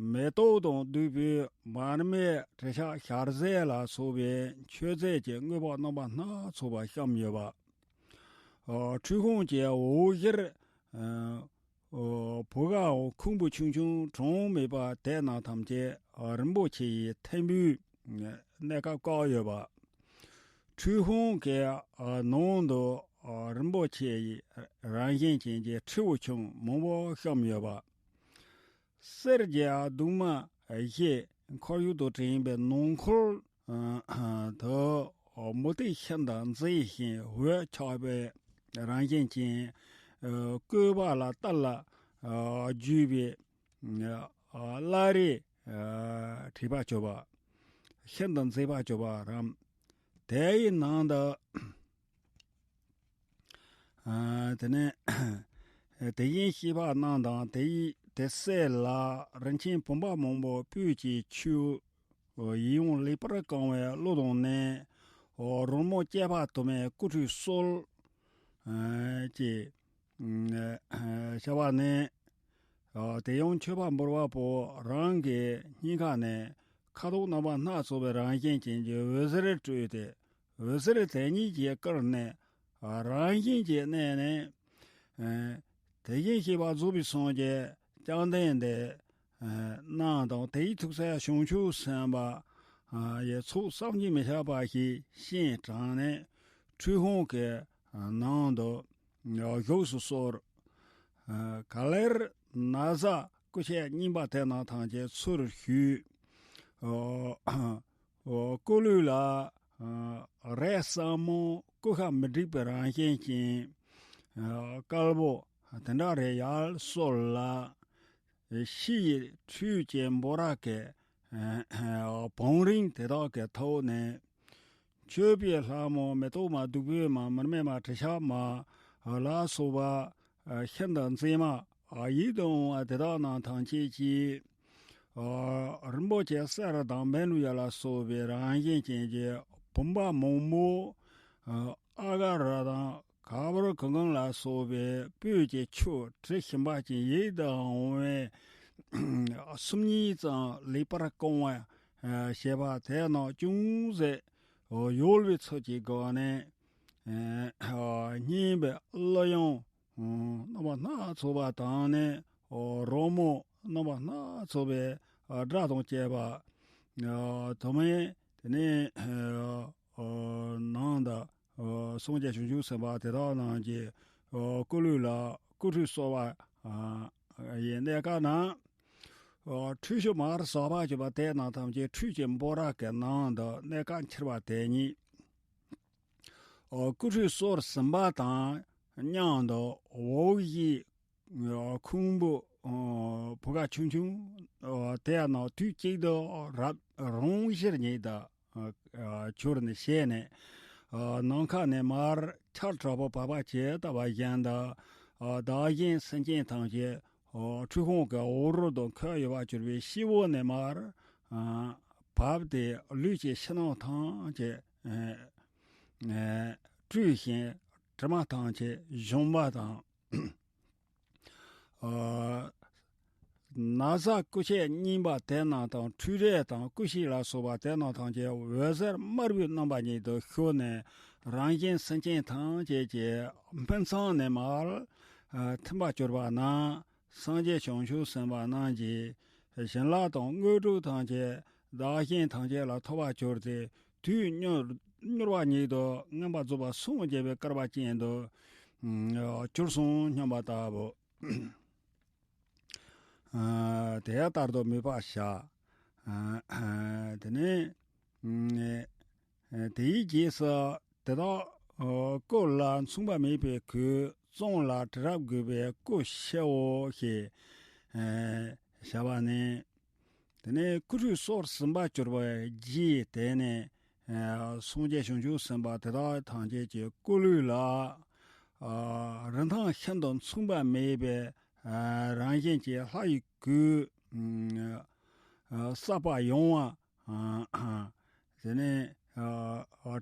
མེ་ཏོག་དང་བདུག་སྤོས་མར་མེ་དྲི་ཞག་ཞལ་ཟས་ལ་སོགས་པའི་མཆོད་རྫས་ཀྱི་དངོས་པོ་རྣམ་པ་སྣ་ཚོགས་པ་བཤམས་ཡོད་པ། ཁྲུས་ཁང་གི་འོག་གཞིར་བུ་གའམ་ཁུང་བུ་ཆུང་ཆུང་གྲངས་མེད་པ་དེ་རྣམས་ཐམས་ཅད་རིན་པོ་ཆེ་ཡི་ཐིམ་ཕུག་གནས་སྐབས་བཀག་ཡོད་པ། ཁྲུས་ཁང་གི་ནང་དུ་རིན་པོ་ཆེ་ཡི་རང་བཞིན་ཅན་གྱི་ཁྲིའུ་ཆུང་མང་པོ་བཤམས་ཡོད་པ། གསེར་གྱི་གདུང་མ་བཞི་ཁོར་ཡུག་ཏུ་བྲིས་པའི་ནང་ཁུལ་དུ་མུ་ཏིག་ཤིན་ཏུ་མཛེས་ཤིང་འོད་ཆགས་པའི་རང་བཞིན་ཅན། བཀོད་པ་ལ་གཏེར་ལ་བརྒྱུས་པའི་བླ་རེ་བྲིས་པ་བྱོས་པ། ཤིན་ཏུ་མཛེས་པ་བྱོས་པ་རམ། དེའི་ནང་དུ་དེ་ནས་དེ་བཞིན་གཤེགས་པ་རྣམས་དང་། དེའི་དེ་སྲས་ལ་རིན་ཆེན་བུམ་པ་མང་པོ་སྤོས་ཀྱི་ཆུ། ཡིད་འོང་ལེགས་པར་བཀང་བའི་གླུ་དང་ནི། རོལ་མོ་བཅས་པ་དུ་མས་སྐུ་ཁྲུས་གསོལ། ཅེས་བྱ་བ་ནི། དེ་ཡང་མཆོད་པ་འབུལ་བ་པོ་རང་གི་སྙིང་ཁ་ནས་ཁ་དོག་རྣམ་པ་སྣ་ཚོགས་པའི་རང་བཞིན་ཅན་གྱི་འོད་ཟེར་སྤྲོས་ཏེ། འོད་ཟེར་དེ་ཉིད་ཀྱིས་བསྐུལ་ནས་རང་བཞིན་གྱིས་གནས་ནས། དེ་བཞིན་གཤེགས་པ་རྫོགས་པའི་སངས་རྒྱས་བཅོམ་ལྡན་འདས་རྣམས་དང་། དེའི་ཐུགས་སྲས་བྱང་ཆུབ་སེམས་དཔའ་ཡི་ཚོགས་བསམ་གྱིས་མི་ཁྱབ་པ་ཞིག་སྤྱན་དྲངས་ནས་ཁྲུས་ཁང་གི་ནང་དུ་བཞུགས་སུ་གསོལ། ག་ལེར་ན་བཟའ་སྐུ་ཆས་རྙིང་པ་དེ་རྣམས་ཐམས་ཅད་ཚུར་བཞུས། སྐུ་ལུས་ལ་རས་སྲ་མོ་ཀུ་ཤ་མི་འགྲིག་པའི་རང་བཞིན་ཅན་དཀར་པོ་དེ་འདྲ་རེ་ཡར་གསོལ་ལ། ཕྱི་ཡི་ཁྲུས་ཀྱི་འབོ་ར་གི་བང་རིམ་དེ་དག་གི་ཐོག་ནས། མཆོད་པའི་ལྷ་མོ་མེ་ཏོག་མ་བདུག་སྤོས་མ་མར་མེ་མ་དྲི་ཆབ་མ་ལ་སོགས་པ་ཤིན་ཏུ་མཛེས་མ་ཡིད་དུ་འོང་བ་དེ་དག་རྣམས་ཐམས་ཅད་ཀྱིས། རིན་པོ་ཆེ་གསེར་དང་བཻ་ཌཱུརྱ་ལ་སོགས་པའི་རང་བཞིན་ཅན་གྱི་བུམ་པ་མང་པོ་ཨ་ག་ར་དང་ག་བུར་གུར་གུམ་ལ་སོགས་པའི་སྤོས་ཀྱི་ཆུ་དྲི་ཞིམ་པ་ཅན་ཡིད་དུ་འོང་བའི་སུམ་གཉིས་ཙམ་ལེགས་པར་བཀང་བ་ཞེས་པ་དེ་རྣམས་ཅུང་ཟད་གཡོ་བའི་ཚུལ་གྱི་སྒོ་ནས། སྙན་པའི་གླུ་དབྱངས་རྣམ་པ་སྣ་ཚོགས་པ་དང་ནི། རོལ་མོ་རྣམ་པ་སྣ་ཚོགས་པའི་སྒྲ་དང་བཅས་པ། དུ་མས་དེ་ནས་ནང་དུ་སངས་རྒྱས་བྱང་ཆུབ་སེམས་དཔའ་དེ་དག་རྣམས་ཀྱི་སྐུ་ལུས་ལ་སྐུ་ཁྲུས་གསོལ་བ་ཡི་གནས་སྐབས་ན། ཁྲུས་གཞོབ་མར་ཟག་པར་གྱུར་པ་དེ་རྣམས་ཐམས་ཅད་ཁྲུས་ཀྱི་འབོ་ར་གི་ནང་དུ་གནས་སྐབས་འཁྱིལ་བ་དེ་ཉིད། སྐུ་ཁྲུས་གསོལ་ཟིན་པ་དང་མཉམ་དུ་འོག་གཞུག་ཁུང་བུ་བུ་ག་ཆུང་ཆུང་དེ་རྣམས་དུས་གཅིག་ཏུ་རབ་རང་བཞིན་ཉིད་དུ་གྱུར་ནས་བྱས་ནས། ནམ་མཁའ་ནས་མར་ཆར་དྲག་པོ་བབས་པ་ཇི་ལྟ་བ་བཞིན་དུ། བདག་གཞན་སེམས་ཅན་ཐམས་ཅད་ཁྲུས་ཁང་གི་འོག་རོལ་དུ་འཁོད་ཡོད་པར་གྱུར་པའི་སྤྱི་བོ་ནས་མར་བབས་ཏེ་ལུས་ཀྱི་ཕྱི་ནང་ཐམས་ཅད་བཀྲུས་ཤིང་། དྲི་མ་ཐམས་ཅད་བྱང་བ་དང་། ན་བཟའ་སྐུ་ཆས་རྙིང་པ་དེ་རྣམས་དང་། ཁྲུས་རས་དང་སྐུ་ཤིང་ལ་སོགས་པ་དེ་རྣམས་ཐམས་ཅད་འོད་ཟེར་དམར་པོའི་རྣམ་པ་ཉིད་དུ་ཤར་ནས། རང་གཞན་སེམས་ཅན་ཐམས་ཅད་ཀྱི་སྨིན་མཚམས་ནས་མར་ཐིམ་པར་གྱུར་པ་ན། སངས་རྒྱས་བྱང་ཆུབ་སེམས་དཔའ་རྣམས་ཀྱི་བྱིན་རླབས་དང་དངོས་གྲུབ་ཐམས་ཅད་བདག་གཞན་ཐམས་ཅད་ལ་ཐོབ་པར་གྱུར་ཏེ། དུས་མྱུར་མྱུར་བ་ཉིད་དུ་མངོན་པར་རྫོགས་པར་སངས་རྒྱས་པའི་སྐལ་པ་ཅན་དུ་གྱུར་སོང་སྙམ་པ་ལྟ་བུ། དེ་ལྟར་དུ་མོས་པ་བྱ། དེ་ནས་དེའི་རྗེས་སུ་དེ་དག་སྐུ་ལ་མཚུངས་པ་མེད་པའི་གོས་བཙོང་ལ་དྲི་རབ་བགོས་པའི་སྐུ་ཕྱི་བོ་ཞེས་བྱ་བ་ནི། དེ་ནས་སྐུ་ཁྲུས་གསོལ་ཟིན་པར་གྱུར་པའི་རྗེས་དེ་ནས། སངས་རྒྱས་བྱང་ཆུབ་སེམས་དཔའ་དེ་དག་ཐམས་ཅད་ཀྱི་སྐུ་ལུས་ལ། རིན་ཐང་ཤིན་ཏུ་མཚུངས་པ་མེད་པའི་རང་བཞིན་གྱི་ལྷ་ཡི་གོས་གསར་པ་ཡང་བ། དེ་ནས་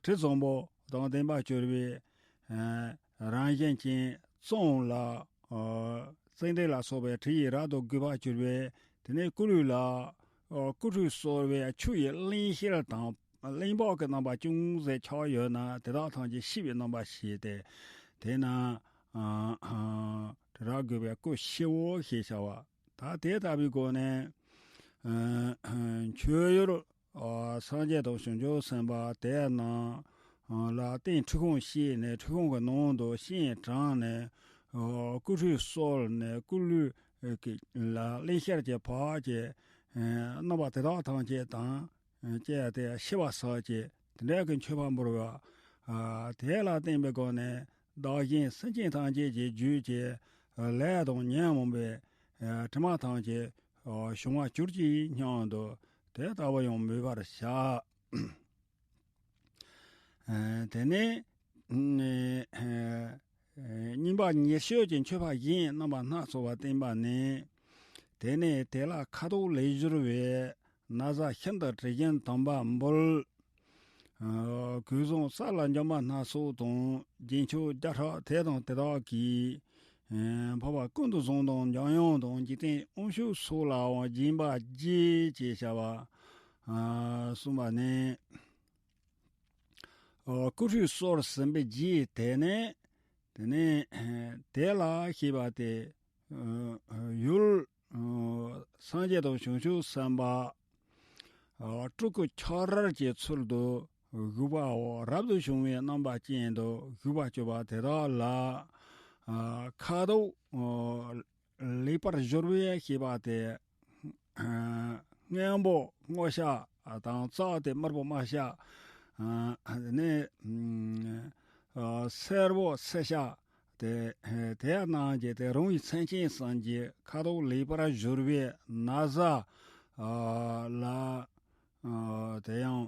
དྲི་བཟང་པོ་དང་ལྡན་པར་གྱུར་པའི་རང་བཞིན་ཅན་བཙོང་ལ། ཙན་དན་ལ་སོགས་པའི་དྲི་ཡིས་རབ་ཏུ་བགོས་པར་གྱུར་པའི། དེ་ནས་སྐུ་ལུས་ལ་སྐུ་ཁྲུས་གསོལ་བའི་ཆུ་ཡི་གླིང་བཞི་དང་གླིང་བག་གི་རྣམ་པ་ཅུང་ཟད་ཆགས་ཡོད་ན། དེ་དག་ཐམས་ཅད་ཤི་བའི་རྣམ་པ་ཞིག་སྟེ། དེས་ན་དྲི་རབ་བགོས་པའི་སྐུ་ཕྱི་བོ་ཞེས་བྱ་བ། ད་དེ་ལྟ་བུའི་སྒོ་ནས་མཆོད་ཡུལ། སངས་རྒྱས་དང་བྱང་ཆུབ་སེམས་དཔའ་དེ་རྣམས་ལ་སྟེང་ཁྲུས་ཁང་བཤིག་ནས། ཁྲུས་ཁང་གི་ནང་དུ་སྤྱན་དྲངས་ནས། སྐུ་ཁྲུས་གསོལ་ནས། སྐུ་ལུས་ཀྱི་ལ་གླིང་ཤར་གྱི་བག་གི་རྣམ་པ་དེ་དག་ཐམས་ཅད་དང་བཅས་ཏེ་ཤི་བ་ཟག་བཅས་དེ་འདྲ་གི་མཆོད་པ་འབུལ་བ། དེ་ལ་བརྟེན་པའི་སྒོ་ནས་བདག་གཞན་སེམས་ཅན་ཐམས་ཅད་ཀྱི་རྒྱུད་ཀྱི་ལས་དང་ཉོན་མོངས་པའི་དྲི་མ་ཐམས་ཅད་བྱང་བར་གྱུར་ཅིག་སྙམ་དུ། དེ་ལྟ་བུ་ཡང་མོས་པར་བྱ། དེ་ནས་རྙིང་པ་ཉེར་སྤྱོད་ཀྱི་མཆོད་པ་གཞན་རྣམ་པ་སྣ་ཚོགས་པ་བསྟན་པ་ནི། དེ་ནས་དེ་ལ་ཁ་དོག་ལེགས་བཞུར་བའི་ན་བཟའ་ཤིན་ཏུ་དྲི་ཞིམ་དམ་པ་འབུལ། གོས་བཟང་ས་ལ་འཇོམས་པ་སྣ་ཚོགས་དང་། རྒྱན་ཆ་བརྒྱ་ཕྲག་དེ་དང་དེ་དག་གིས། འཕགས་པ་ཀུན་ཏུ་བཟང་དང་འཇམ་དབྱངས་དང་། འཇིག་རྟེན་དབང་ཕྱུག་སོགས་ལའང་སྦྱིན་པ་བགྱི་ཅེས་བྱ་བ་གསུངས་པ་ནི། སྐུ་ཁྲུས་གསོལ་ཟིན་པའི་རྗེས་དེ་ནས། དེ་ནས་དེ་ལ་ཞེས་པ་སྟེ། ཡུལ་སངས་རྒྱས་དང་བྱང་ཆུབ་སེམས་དཔའ་སྤྲུལ་སྐུ་ཁྱོད་རར་གྱི་ཚུལ་དུ་བཞུགས་པའོ། རབ་ཏུ་བྱུང་བའི་རྣམ་པ་ཅན་དུ་བཞུགས་པར་གྱུར་པ་དེ་དག་ལ། ཨ་ཁ་དོག་ཨ་ལེགས་པར་བཞུར་བས་ཞེས་པ་དེ། ཨ་སྔོན་པོ་སྔོ་ཤ་དང་། རྩ་དེ་དམར་པོ་དམར་ཤ། ཨ་དེ་ནས་ཨ་སེར་པོ་སེར་ཤ། དེ་དེ་ཡང་རྣམས་ཀྱི་དེ་རང་བའི་མཚན་ཅན་སངས་རྒྱས་ཁ་དོག་ལེགས་པར་བཞུར་བའི་ན་བཟའ་ཨ་ལ། ཨ་དེ་ཡང་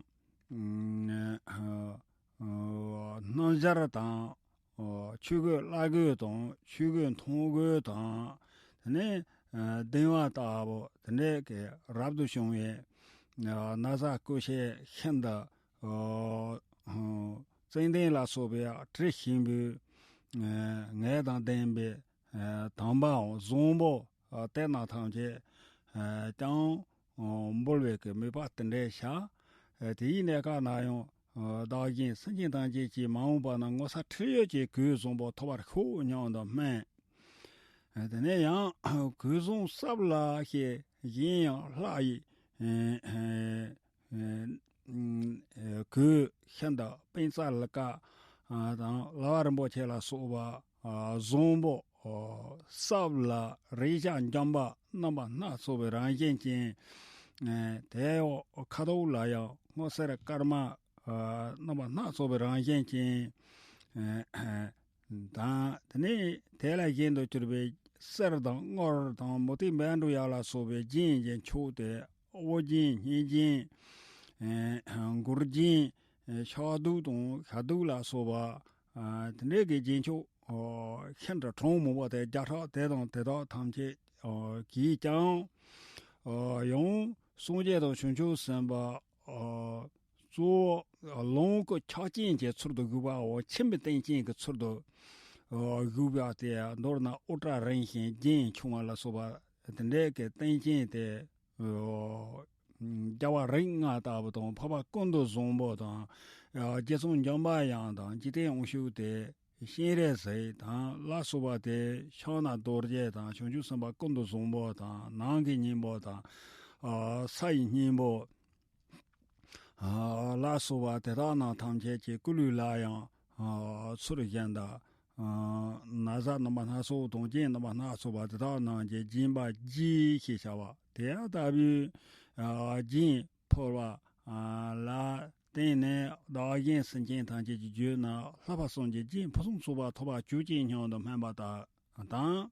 ཨ་ཨ་སྣུམ་སྦྱར་དང་། ཨ་ཆོས་གོས་བླ་གོས་དང་། ཆོས་གོས་མཐོང་གོས་དང་། དེ་ནས་ཨ་གདེང་བ་ལྟ་བུ་དེ་འདྲའི་གི་རབ་ཏུ་བྱུང་བའི་ཨ་ན་བཟའ་བཀོད་བྱས་ཤིན་ཏུ་ཨ་ཙན་དན་ལ་སོགས་པའི་དྲི་ཞིམ་པོའི་ཨ་ངད་དང་ལྡན་པའི་ཨ་དམ་པའམ་བཟང་པོ་ཨ་དེ་རྣམས་ཐམས་ཅད་ཨ་ཀྱང་འབུལ་བའི་གི་མོས་པ་དེ་འདྲའི་བྱ། ཨ་དེའི་གནས་སྐབས་ན་ཡང་ཨ་བདག་གཞན་སེམས་ཅན་ཐམས་ཅད་ཀྱིས་མ་འོངས་པ་ན་ངོ་མཚར་ཁྲེལ་ཡོད་ཀྱི་གོས་བཟང་པོ་ཐོབ་པར་ཤོག་སྙམ་དུ་སྨོན། ཨ་དེ་ནས་ཡང་གོས་བཟང་སྲབ་ལ་ཞེས། གཞན་ཡང་ལྷ་ཡི་ཨ་ཨ་ཨ་གོས་ཤིན་ཏུ་སྤུས་ཚད་ལ་དཀར་དང་། ལག་པ་རིན་པོ་ཆེ་ལ་སོགས་པ་བཟང་པོ་སྲབ་ལ་རེག་བྱ་འཇམ་པ་རྣམ་པ་སྣ་ཚོགས་པའི་རང་བཞིན་ཅན། དེའི་ཁ་དོག་ལ་ཡང་སྔོ་སེར་དཀར་དམར་རྣམ་པ་སྣ་ཚོགས་པའི་རང་བཞིན་ཅན། དང་། དེ་ནས་དེ་ལས་གཞན་དུ་གྱུར་པའི་གསེར་དང་དངུལ་དང་མུ་ཏིག་བཻ་ཌཱུརྱ་ལ་སོགས་པའི་རྒྱན་གྱི་མཆོག་སྟེ། དབུ་རྒྱན། སྙན་རྒྱན། ཨེ་མགུལ་རྒྱན། ཨེ་ཕྱག་གདུབ་དང་ཞབས་གདུབ་ལ་སོགས་པ། ཨ་དེ་འདྲའི་གི་རྒྱན་མཆོག་ཨོ་ཤིན་ཏུ་གྲངས་མང་པོ་དེ་བརྒྱ་ཕྲག་དེ་དང་དེ་དག་ཐམས་ཅད་ཨོ་གིས་ཀྱང་ཨོ་ཡང་སངས་རྒྱས་དང་བྱང་ཆུབ་སེམས་དཔའ་ཨོ་གཙོ་བོ་ལོངས་སྐུ་ཆགས་ཅན་གྱི་ཚུལ་དུ་བཞུགས་པའོ། ཁྱིམ་པའི་རྟེན་ཅན་གྱི་ཚུལ་དུ་ཨོ་བཞུགས་པ་དེ། མདོར་ན་དབུ་སྐྲ་རིང་ཞིང་རྒྱན་ཆུང་བ་ལ་སོགས་པ་དེ་འདྲའི་གི་རྟེན་ཅན་དེ། ཨོ་རྒྱལ་བ་རིགས་ལྔ་ལྟ་བུ་དང་། འཕགས་པ་ཀུན་ཏུ་བཟང་པོ་དང་། ཨོ་རྗེ་བཙུན་འཇམ་པའི་དབྱངས་དང་། འཇིག་རྟེན་དབང་ཕྱུག་སྟེ་སྤྱན་རས་གཟིགས་དང་ལ་སོགས་པ་སྟེ། ཕྱག་ན་རྡོ་རྗེ་དང་། བྱང་ཆུབ་སེམས་དཔའ་ཀུན་ཏུ་བཟང་པོ་དང་། ནང་གི་སྙིང་པོ་དང་། ཨོ་ས་ཡི་སྙིང་པོ་ཨོ་ལ་སོགས་པ་དེ་དག་རྣམས་ཐམས་ཅད་ཀྱི་སྐུ་ལུས་ལ་ཡང་ཨོ་ཚུལ་བཞིན་དུ་ཨོ་ན་བཟའ་རྣམ་པ་སྣ་ཚོགས་དང་། རྒྱན་རྣམ་པ་སྣ་ཚོགས་པ་དེ་དག་རྣམས་ཀྱིས་བརྒྱན་པ་བགྱིས་ཞེས་བྱ་བ་དེ་ཡང་ལྟ་བུའི་ཨོ་རྒྱན་ཕུལ་བ་ཨོ་ལ་བརྟེན་ནས། བདག་གཞན་སེམས་ཅན་ཐམས་ཅད་ཀྱི་རྒྱུད་ན་ལྷག་པར་སངས་རྒྱས་རྒྱན་ཕུན་སུམ་ཚོགས་པ་ཐོབ་པར་གྱུར་ཅིག་སྙམ་དུ་སྨོན་པ་དང་།